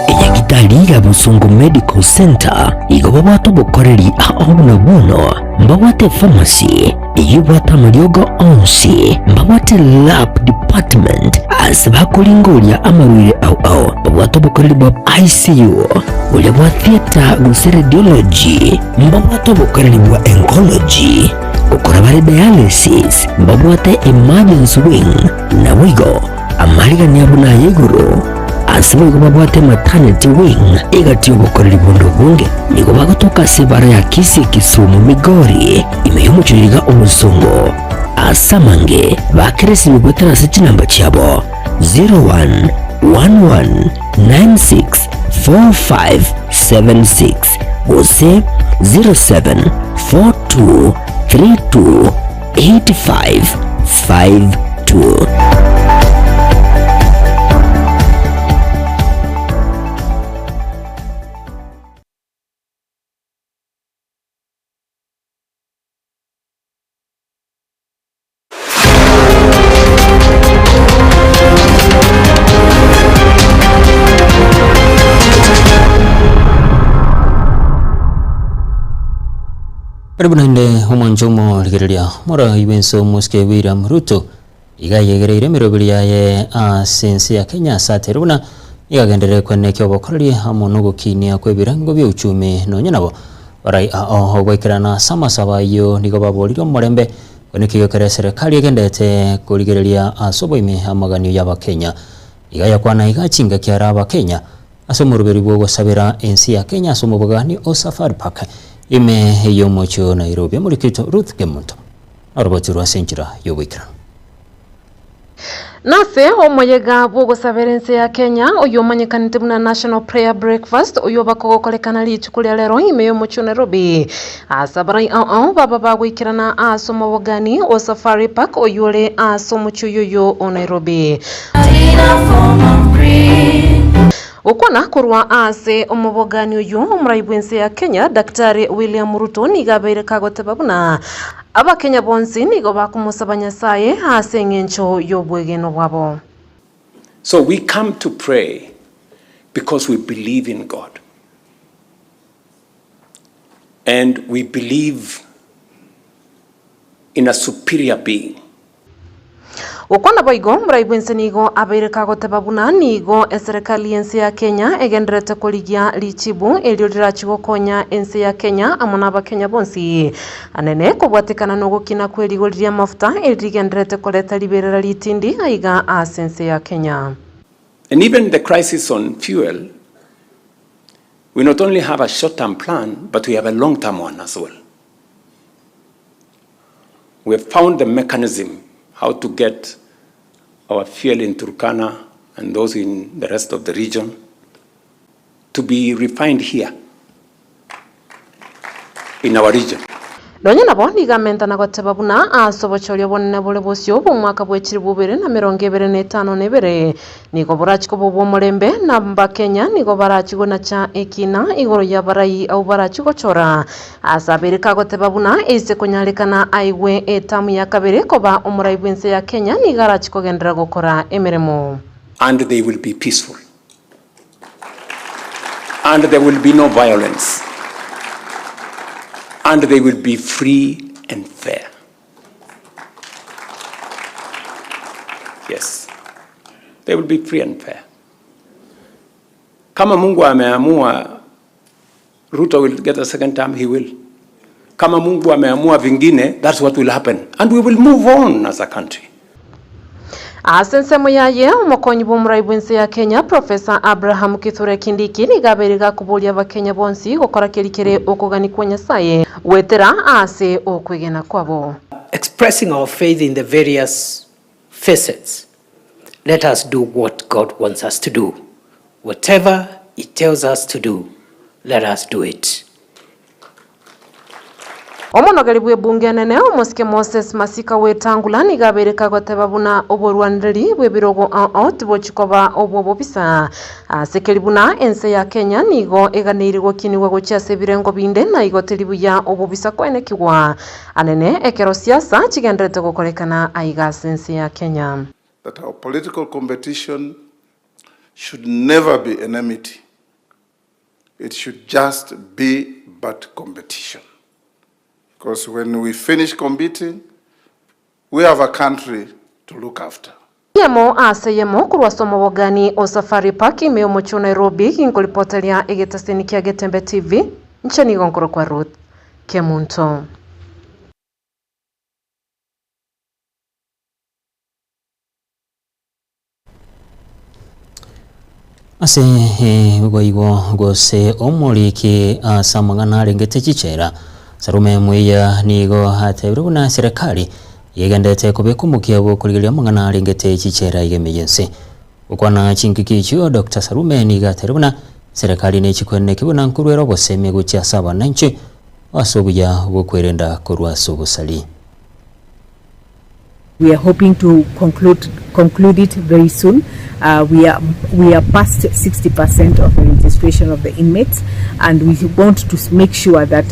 Enyagitari ya Bosongo Medical Centre igo babwate obokoreri ao buna bono mbabwate epharmacy eyio ebwate amariogo onsi, mbabwate lab department ase bakoringoria amarwaire ao ao, babwate obokoreri bwa ICU, boria bwa theatre gose radiology, mbabwate obokoreri bwa oncology, gokora bare dialysis, mbabwate emergency wing, naboigo Amarigani abo naya igoro, ase boigo babwate maternity wing egati y'obokoreri bonde obonge. Nigo bagotoka ase ebara ya Kisii Kisumu Migori ime y'omochie oiga Obosongo. Ase amange bakeresirwe goetera ase chinamba chiabo 0111964576 gose 074232 8552. Karibu naende omwancho omorigereria morai bw'ense omosike William Ruto iga ayegereire emeroberi yaye ase ense ya Kenya ase atere buna nigo agenderere kwenekea obokoreri amo nogokinia kw'ebirengo bia uchumi nonya nabo barai ao ogoikerana ase amasabo ayio nigo baboririe omorembe kwenekio gekero eserekari egenderete korigereria ase oboime amaganio y'abakenya. Iga yakwana iga chingaki are abakenya Ase omoroberi bw'ogosabera ense ya Kenya ase omobogani o Safari Park ime y'omochie o Nairobi, omorikito Ruth Kemunto naroboti rwe ase enchera y'oboikeranu. Nase omoyega bw'ogosabera ense ya Kenya oyio omanyekanete buna National Prayer Breakfast oyio obakogokorekana rituko ria rero ime y'omochie o Nairobi ase abarai ao ao baba bagoikerana ase omobogani o Safari Park oyio ore ase omochie oyoyo o Nairobi. Gokwana korwa ase omobogani oyio omorai bw'ense ya Kenya Daktari William Ruto nigo abeire kagoteba buna Abakenya bonsi nigo bakomosaba Nyasae ase eng'encho y'obwegenwa bwabo. So we come to pray because we believe in God and we believe in a superior being. Gokwana boigo, omorai bw'ense nigo abeire kagoteba buna nigo eserekari y'ense ya Kenya egendererete korigia richibu erio rirachie gokonya ense ya Kenya amo n'Abakenya bonsi anene kobwatekana nogokina kw'erigori ri'amafuta eri rigendererete koreta riberera ritindi aiga ase ense ya Kenya. And even the crisis on fuel, we not only have a short term plan, but we have a long term one as well. We have found the mechanism how to get our fuel in Turkana and those in the rest of the region to be refined here in our region. Nonya nabo nigo amenta na goteba buna ase obochori obonene bore bosio bw'omwaka bwe chilifu ibere na emerongo ebere na etano na ebere nigo borachie koba obw'omorembe, na Abakenya nigo barachie gonacha ekina igoro y'abarai abwo barachie gochora. Ase abeire kagoteba buna ase konyarekana aigwe etamu ya kabere koba omorai bw'ense ya Kenya nigo arachie kogenderera gokora emeremo. And they will be peaceful. And there will be no violence. And they will be free and fair. Yes. They will be free and fair. Kama Mungu ameamua Ruto will get a second term, he will. Kama Mungu ameamua vingine, that's what will happen. And we will move on as a country. Ase ensemo yaye, omokonyi bw'omorai bw'ense ya Kenya, Professor Abraham Kithure Kindiki nigo abeire gakoboria abakenya bonsi gokora keria kere okogania kwa Nyasaye goetera ase okwegena kwabo. Expressing our faith in the various facets, let us do what God wants us to do. Whatever he tells us to do, let us do it. Omonogeri bw'ebunge enene, omosike Moses Masika Wetangula nigo abeire kagoteba buna oborwanereri bw'ebirogo ao ao tibochi koba obw'obobisa. Ase keri buna ense ya Kenya nigo eganeiri gokinigwa gochia ase ebirengo binde na igo teri buya obobisa koenekigwa anene ekero siasa chigenderete gokorekana aiga ase ense ya Kenya. That our political competition should never be enmity, it should just be but competition because when we finish competing we have a country to look after. Eyemo ase eyemo korwa ase omobogani o Safari Park ime y'omochie o Nairobi, ginkoripoteria egetaseni kia Getembe TV, inche nigo nkorokwa Ruth Kemunto. Ase boigo gose omoriki ase amang'ana arengete chichela, Salume Muiya nigo atebire buna serikali yegenderete kobeka omokia bw'okorigereria amang'ana arengete chichela iga ime y'ense. Gokwana chingaki echio, Doctor Salume nigo atebire buna serikali nechikweneneki buna nkorwera obosemi gochia ase abananchi ase obuya bw'okwerenda korwa ase obosari. We are hoping to conclude, conclude it very soon. Uh, we are we are past 60% of the registration of the inmates, and we want to make sure that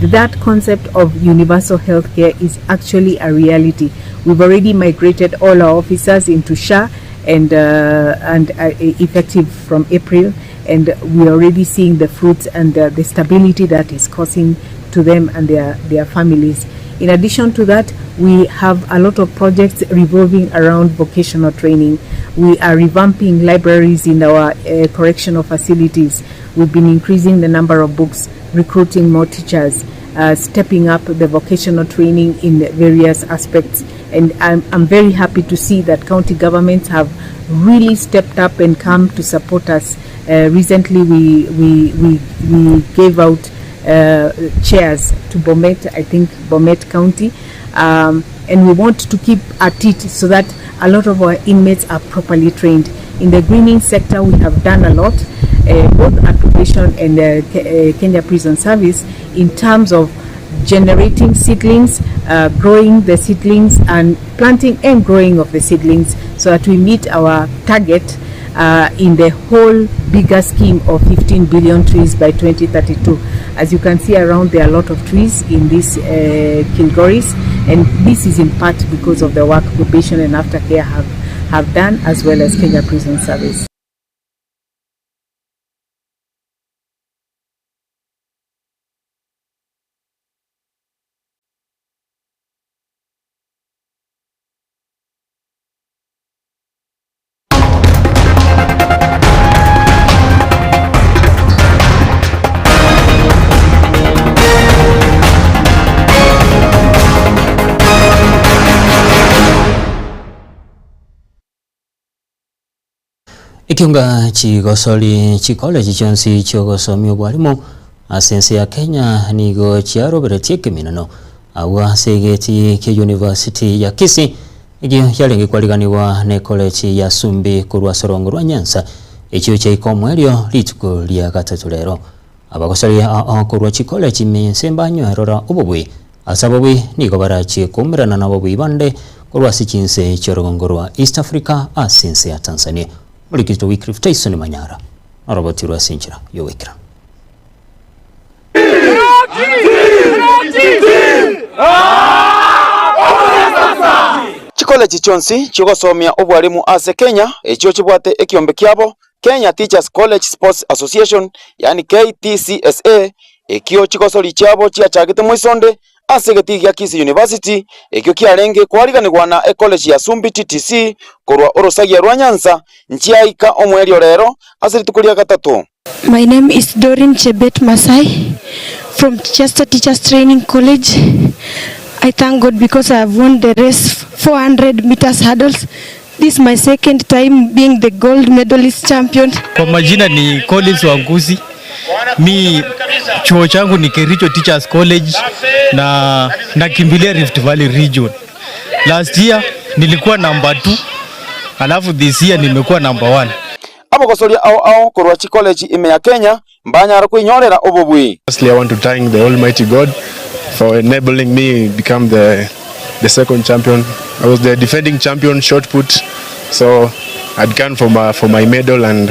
that concept of universal health care is actually a reality. We've already migrated all our officers into SHA and uh, and uh, effective from April, and we are already seeing the fruits and the, the stability that is causing to them and their their families. In addition to that, we have a lot of projects revolving around vocational training. We are revamping libraries in our uh, correctional facilities. We've been increasing the number of books, recruiting more teachers, uh, stepping up the vocational training in various aspects. And I'm, I'm very happy to see that county governments have really stepped up and come to support us. Uh, recently, we, we, we, we gave out uh, chairs to Bomet, I think Bomet County. Um, and we want to keep at it so that a lot of our inmates are properly trained. In the greening sector, we have done a lot, uh, both at probation and the uh, Kenya Prison Service, in terms of generating seedlings, uh, growing the seedlings, and planting and growing of the seedlings so that we meet our target uh, in the whole bigger scheme of 15 billion trees by 2032. As you can see around, there are a lot of trees in this uh, Kilgoris, and this is in part because of the work probation and aftercare have, have done, as well as Kenya Prison Service. Ekiunga chigosori chikoleji chionsi chiogosomia obwarimu ase ense ya Kenya nigo chiaroberetie ekeminano agwo ase egeti kia University ya Kisii Ekio kiarenge kwariganigwa ne College ya Sumbi korwa ase orongo rwa Nyanza, echio chiaika omoerio rituko ria gatato rero. Abagosoria ao korwa chicollege ime ense mbanywerora obobui Ase ababui nigo barachie koumerana nababui bande korwa ase chinse chi'orogongo rwa East Africa ase ense ya Tanzania. Omorikito Wycliffe Tyson Manyara norobotirwe ase enchera y'ogoikeranu. Chikoleji chionsi chi'ogosomia obwarimu ase Kenya echio chibwate ekiombe kiabo Kenya Teachers College Sports Association yaani KTCSA ekio chigosori chiabo chiachagete moisonde ase egetii gia Kisii University ekio kiarenge koariganigwa na ecollege ya Sumbi TTC korwa orosagia rwa Nyanza nchiaika omoerio rero ase rituko ria gatato. My name is Doreen Chebet Masai from Chester Teachers Training College. I thank God because I have won the race 400 meters hurdles. This is my second time being the gold medalist champion. Kwa majina ni Collins Wangusi. Mi chuo changu ni Kericho Teachers College na nakimbilia Rift Valley Region. Last year nilikuwa number 2, alafu this year nimekuwa number 1. Abagosoria ao ao korwa chikoleji ime ya Kenya mbanyare koinyorera obobui. Firstly, I want to thank the Almighty God for enabling me become the, the second champion. I was the defending champion shot put, so I'd come for my, for my medal and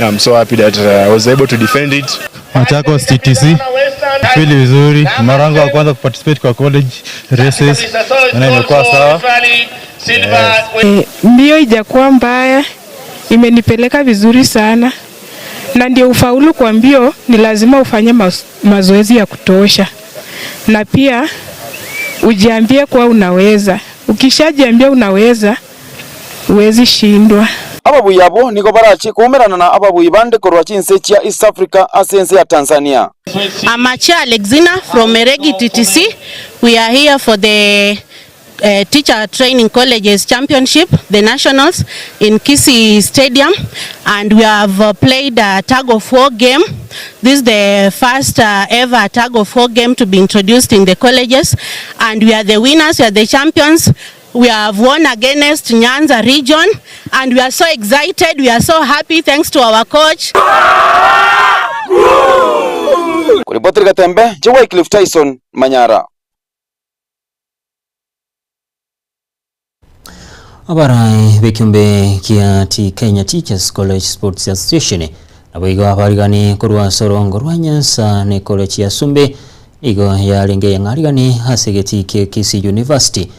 I'm so happy that uh, I was able to defend it. Machakos TTC feel vizuri, mara yangu ya kwanza kuparticipate kwa college races na imekuwa sawa. Yes. Mbio ijakuwa mbaya, imenipeleka vizuri sana, na ndio ufaulu kwa mbio ni lazima ufanye mazoezi ya kutosha, na pia ujiambie kuwa unaweza. Ukishajiambia unaweza, huwezi shindwa. Ababui abwo nigo barachie koumerana na ababui bande korwa chinse chia East Africa ase ense ya Tanzania. I'm Achia Alexina from Meregi TTC. We are here for the uh, Teacher Training Colleges Championship, the Nationals in Kisii Stadium, and we have uh, played a tug of war game. This is the first uh, ever tug of war game to be introduced in the colleges, and we are the winners, we are the champions. We have won against Nyanza region, and we are so excited, we are so happy thanks to our coach. Koripoteri Gatembe, Che Wycliffe Tyson, Manyara. Abarai b'ekiombe kia Ti Kenya Teachers College Sports Association naboigo abarigani korwa ase orongo rwa Nyanza na ecollege ya Sumbe nigo yarenge eyang'arigani ase egetii kia Kisii University.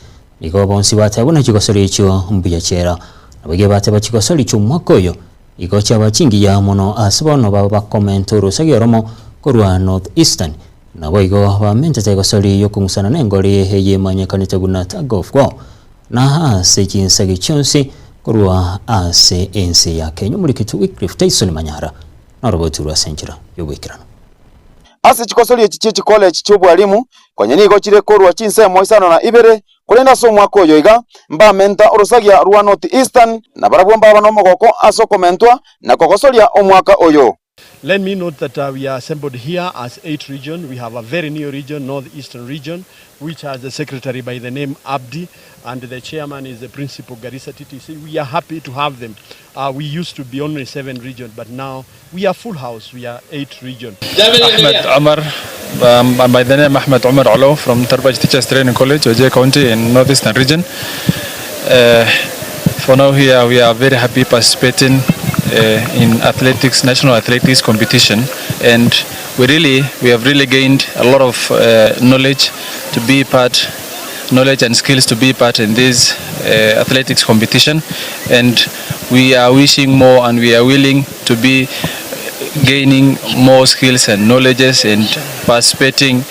Nigo bonsi bateba buna chigosori echio mbuya chiera. Naboigo bateba chigosori chi'omwaka oyo igo chiaba chingiya mono ase bono baba bakomenta orosagia oromo korwa North Eastern. Naboigo bamentete egosori y'okong'usana nengori eyemanyekanete buna tug of war na ase chinsagi chionsi korwa ase ense ya Kenya. Omorikiti Wycliffe Tyson Manyara norobotirwe ase enchera y'oboikeranu. Ase chikosori echi chie chikolechi chi'obwalimu, konya nigo chire korwa chinsemo isano na ibere, korende ase omwaka oyo iga mbamenta orosagia rwa North Eastern, na barabwo mbaba nomogoko ase okomentwa na kogosoria omwaka oyo. Let me note that uh, we are assembled here as eight region. We have a very new region, Northeastern region, which has a secretary by the name Abdi, and the chairman is the principal Garissa TTC. We are happy to have them. Uh, we used to be only seven region, but now we are full house. We are eight region. Ahmed Omar, um, by the name Ahmed Omar Olo from Tarbaj Teachers Training College, Wajir County in Northeastern Region. Uh, for now here we are very happy participating uh, in athletics, national athletics competition and we really, we have really gained a lot of uh, knowledge to be part, knowledge and skills to be part in this uh, athletics competition and we are wishing more and we are willing to be gaining more skills and knowledges and participating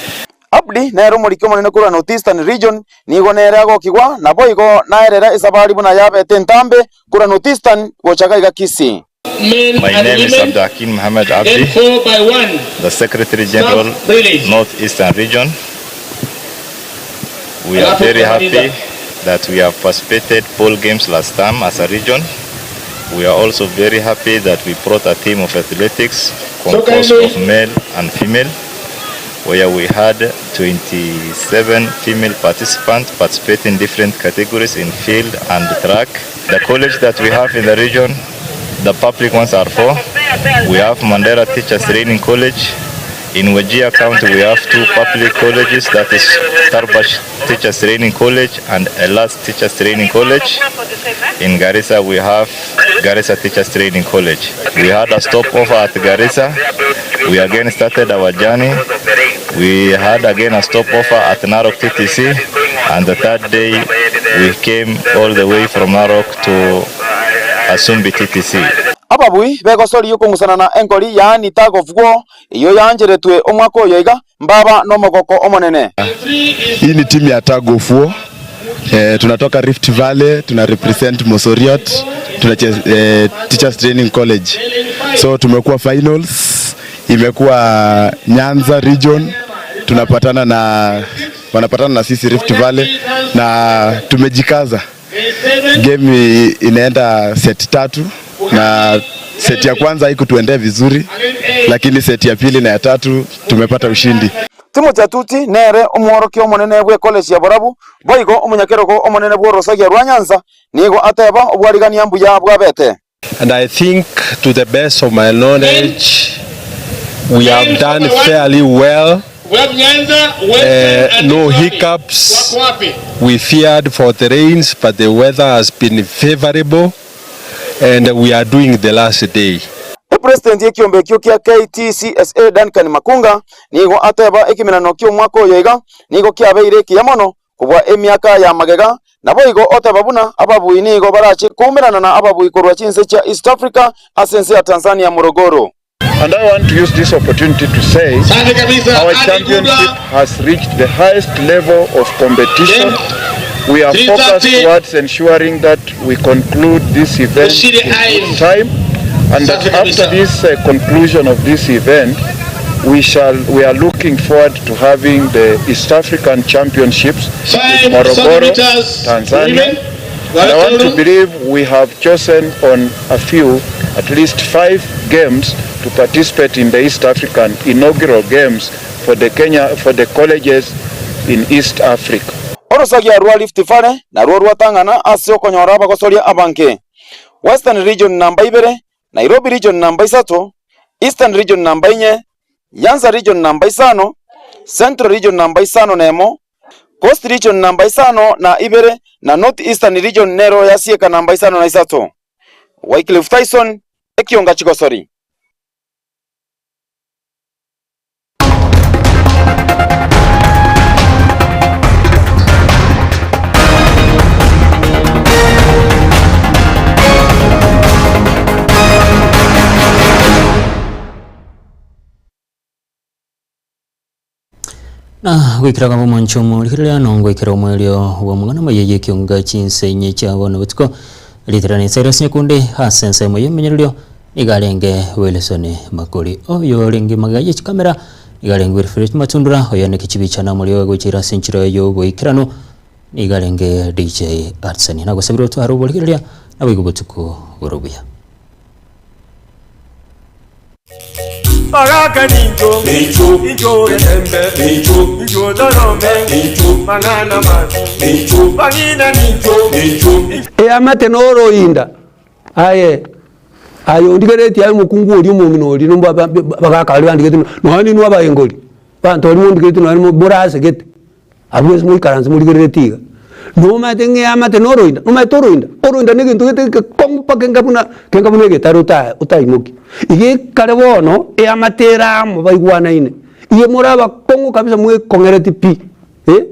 Abdi nere omoriki omonene korwa North Eastern Region nigo nere agokigwa naboigo naerera esabari buna yabete entambe korwa North Eastern gocha gaiga Kisii. My name is Abdulhakim Mohammed Abdi, the Secretary General, North Eastern Region. We are very happy that we have participated pole games last time as a region. We are also very happy that we brought a team of athletics composed of male and female, where we had 27 female participants participate in different categories in field and track. The college that we have in the region, the public ones are four. We have Mandera Teachers Training College, In Wajir County we have two public colleges that is Tarbash Teachers Training College and Elas Teachers Training College. In Garissa we have Garissa Teachers Training College. We had a stopover at Garissa. We again started our journey. We had again a stopover at Narok TTC and the third day we came all the way from Narok to Asumbi TTC. Ababui begosoria okong'usana na enkori, yaani tug of war, eyio yaancheretwe omwaka oyo iga, mbaba nomogoko omonene. Hii ni timu ya Tug of War. Eh, tunatoka Rift Valley, tuna represent Mosoriot, tuna eh, Teachers Training College. So tumekuwa finals, imekuwa Nyanza region, tunapatana na wanapatana na sisi Rift Valley na tumejikaza. Game inaenda set tatu na set ya kwanza haikutuendea vizuri, lakini set ya pili na ya tatu tumepata ushindi. Timothy Atuti nere omworokia omonene bw'ecollege ya Borabu, boigo omonyakerogo omonene bw'orosagia rwa Nyanza, nigo ateba obwarigania mbuya bwabete. And I think to the best of my knowledge we have done fairly well. Uh, no hiccups. We feared for the rains, but the weather has been favorable and we are doing the last day. Epresident y'ekiombe ekio kia KTCSA Duncan Makunga nigo ateba ekemenano ki'omwaka oyo iga nigo kiabeire ekiya mono kobua emiaka ya magega, naboigo oteba buna ababui nigo barache koumerana na ababui korwa chinse chia East Africa ase ense ya Tanzania Morogoro. And I want to use this opportunity to say our championship has reached the highest level of competition. We are focused towards ensuring that we conclude this event in good time and that after this uh, conclusion of this event we shall we are looking forward to having the East African Championships in Morogoro, Tanzania. And I want to believe we have chosen on a few, at least five games to participate in the East African inaugural games for the Kenya for the colleges in East Africa. Orosagia rwa Rift Valley narwo rwatang'ana ase okonyora abagosoria abange. Western Region namba ibere, Nairobi Region namba isato, Eastern Region namba inye, Nyanza Region namba isano, Central Region namba isano nemo, Coast Region namba isano na ibere, na North Eastern Region nero yasieka namba isano na isato. Wycliffe Tyson, Ekionga Chigosori. Na goikera kwa omonche omorigereria nongoikera omoerio bw'omong'ana moyeye ekionga chinse inye chia bono botuko riterane Cyrus Nyakundi ase ensemo y'emenyererio nigo arenge Wilson Makori oyo orenge magega ye chikamera nigo arenge Wilfred Matundura oyo neke chibicha na omorio gochira ase enchera y'oboikeranu nigo arenge DJ Hudson nagosabire otware oborigereria naboigo botuko bore obuya. Baraka ninjo, ninjo getembe, ninjo dorome, manana mazi, bangina ninjo. Eamate noroinda aye aye ondigeretie aye omokungu oria omong'ina oria nomba ba- ba- bagaka baria bandigete nonya ninwe abaengori, abanto baria mondigereti nonya mo morasegete, abwo ase moikaranse morigereretie iga. Nomanyete ng'a eamate noroinda, nomanyete oroinda, oroinda na egento gete egekong'u mpaka enga buna kenga buna egetare ota otaimokia. Iga ekare bono, eamate ere amo baigwanaine, iga more abakong'u kabisa mwekong'ereti pi, eh,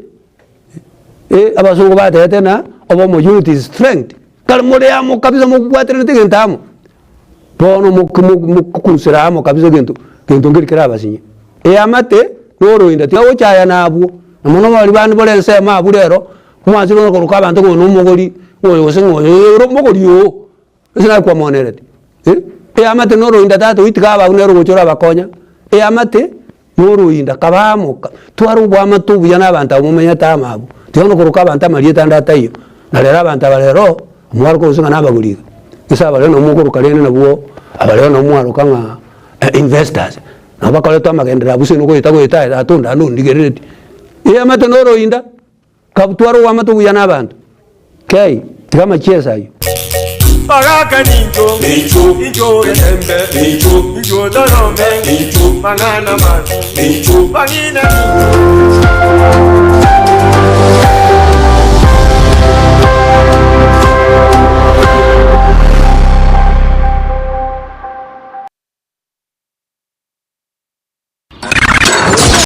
eh abasongo batebete ng'a obomo unity is strength, ekero more amo kabisa mobwateranete egento amo, bono mok mok mokokunsera amo kabisa egento gento nkeri kerabasinye. Eamate noroinda tiga gochayana abwo, na mono baria bande bare ensemo abwo rero, mwanchire onye koroka abanto ng'a oyo nomogori, oyo gose ng'a oyo ore omogori oo, ase nakwamonereti eh. Eamate noroinda tata oyio tiga abe abwo nere ogocha orabakonya, eamate noroinda kaba amo ka twara oboamate obuya na abanto abwo momenyete amo abwo, tiga onye koroka abanto amarieta ande ataiyo, na rero abanto aba rero, mwaroka gose ng'a nabagori iga, gose aba rero nabo mokoroka rende nabwo aba rero nabo mwaroka ng'a investors. Nabo bakoretwa amagenderero abwo ase nogoeta goeta aye tata onde ande ondigereretie. Eamate noroinda, kabutwara oboamate obuya na abanto. Kei, tiga amachiesa ayio. Baraka nincho, incho embe, incho dorome, mangana man, bangina nincho.